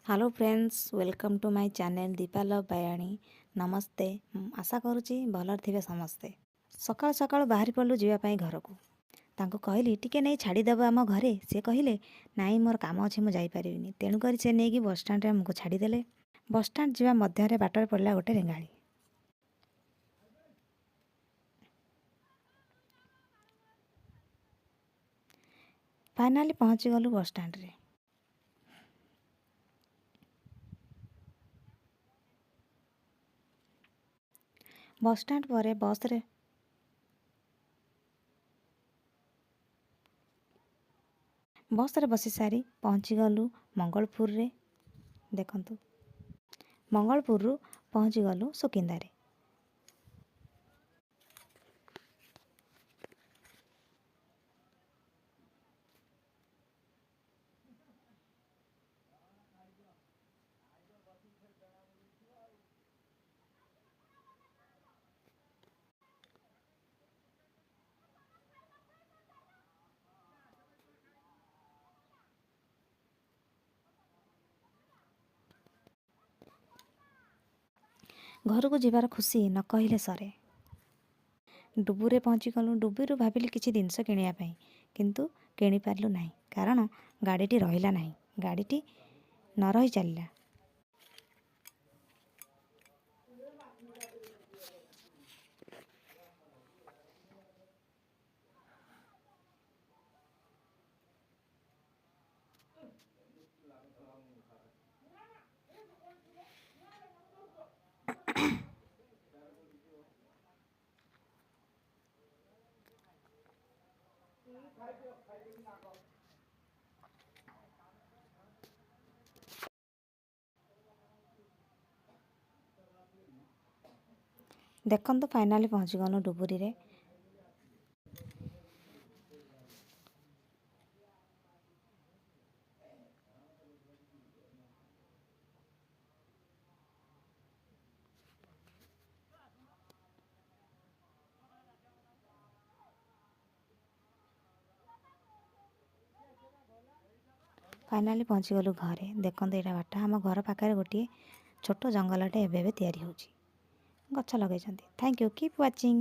Hello friends, welcome to my channel Deepa love Bayani. ନମସ୍ତେ। ଆଶା କରୁଛି ଭଲରେ ଥିବେ ସମସ୍ତେ। ସକାଳୁ ସକାଳୁ ବାହାରି ପଡ଼ିଲୁ ଯିବା ପାଇଁ ଘରକୁ। ତାଙ୍କୁ କହିଲି, ଟିକେ ନେଇ ଛାଡ଼ିଦେବ ଆମ ଘରେ। ସେ କହିଲେ, ନାଇଁ, ମୋର କାମ ଅଛି, ମୁଁ ଯାଇପାରିବିନି। ତେଣୁକରି ସେ ନେଇକି ବସଷ୍ଟାଣ୍ଡରେ ଆମକୁ ଛାଡ଼ିଦେଲେ। ବସଷ୍ଟାଣ୍ଡ ଯିବା ମଧ୍ୟରେ ବାଟରେ ପଡ଼ିଲା ଗୋଟେ ରେଙ୍ଗାଳି। ଫାଇନାଲି ପହଞ୍ଚିଗଲୁ ବସଷ୍ଟାଣ୍ଡରେ। ବସଷ୍ଟାଣ୍ଡ ପରେ ବସ୍ରେ ବସି ସାରି ପହଞ୍ଚିଗଲୁ ମଙ୍ଗଳପୁରରେ। ଦେଖନ୍ତୁ, ମଙ୍ଗଳପୁରରୁ ପହଞ୍ଚିଗଲୁ ସୁକିନ୍ଦାରେ। ଘରକୁ ଯିବାର ଖୁସି ନ କହିଲେ ସରେ। ଡୁବୁରେ ପହଞ୍ଚିଗଲୁ। ଡୁବୁରୁ ଭାବିଲି କିଛି ଜିନିଷ କିଣିବା ପାଇଁ, କିନ୍ତୁ କିଣିପାରିଲୁ ନାହିଁ, କାରଣ ଗାଡ଼ିଟି ରହିଲା ନାହିଁ। ଗାଡ଼ିଟି ନ ରହି ଚାଲିଲା। ଦେଖନ୍ତୁ, ଫାଇନାଲି ପହଞ୍ଚିଗଲୁ ଡୁବୁରିରେ। ଫାଇନାଲି ପହଞ୍ଚିଗଲୁ ଘରେ। ଦେଖନ୍ତୁ, ଏଇଟା ବାଟ। ଆମ ଘର ପାଖରେ ଗୋଟିଏ ଛୋଟ ଜଙ୍ଗଲଟେ ଏବେ ଏବେ ତିଆରି ହେଉଛି, ଗଛ ଲଗାଇଛନ୍ତି। Thank you, keep watching.